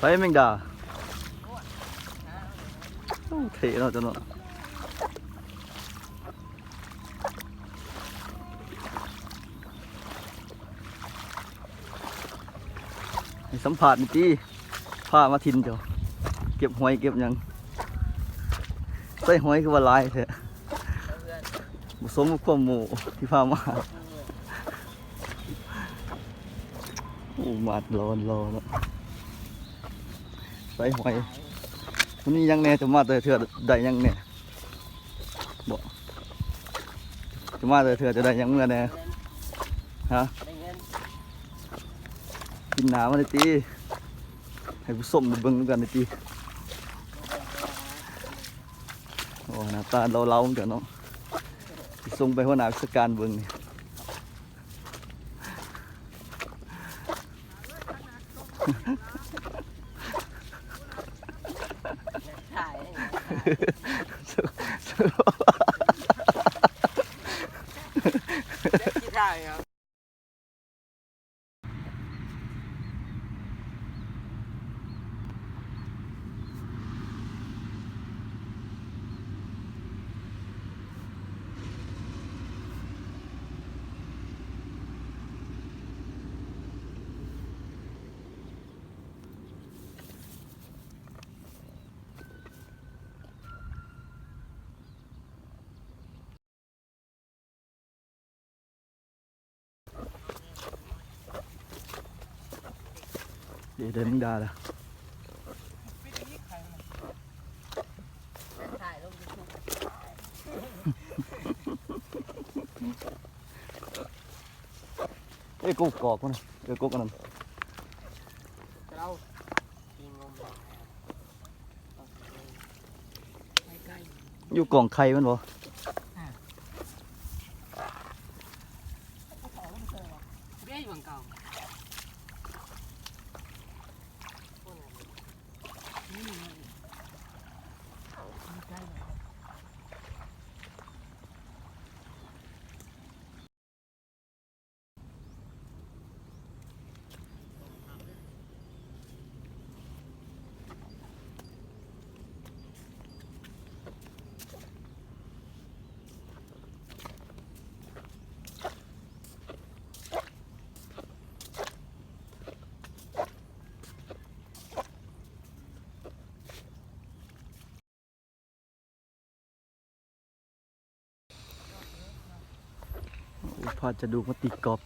ໃສແມງດາ? ໂອ້ ເທ່ເນາະເຈົ້າເນາະ. ໃຫ້ສຳພາດໜ່ອຍຕິ ພາມາຖິ່ນເຈົ້າ ເກັບຫອຍເກັບຫຍັງ ໃສ່ຫອຍຄືວ່າຫຼາຍແທ້ ບໍ່ສົມກັບຄວາມໝູ່ທີ່ພາມາ. ໂອ້ ມາດຫຼໍ່ເນາະ ໃສ່ຫອຍ ມັນມີຫຍັງແດ່? ຈະມາແຕ່ເທື່ອໄດ້ຫຍັງແດ່? ບໍ່ ຈະມາແຕ່ເທື່ອຈະໄດ້ຫຍັງເມືອແດ່? ຮະ ໄດ້ເງິນ ກິນໜ້າມັນໄດ້ຕິ ໃຫ້ຜູ້ຊົມໄດ້ເບິ່ງນຳກັນໄດ້ຕິ. ໂອ້ ໜ້າຕາເລົາໆ ເຈົ້າເນາະ ຊິສົ່ງໄປຫົວໜ້າວິຊາການເບິ່ງນີ້. ເດ ໄດ້ແມງດາແລ້ວ. ເອີ ກົກກອກພຸ້ນ ເອີ ກົກອັນນັ້ນ. ຢູ່ກ້ອງໄຂ່ມັນບໍ່? ໂອ້ ພາຈະດູກມາຕີກອບ.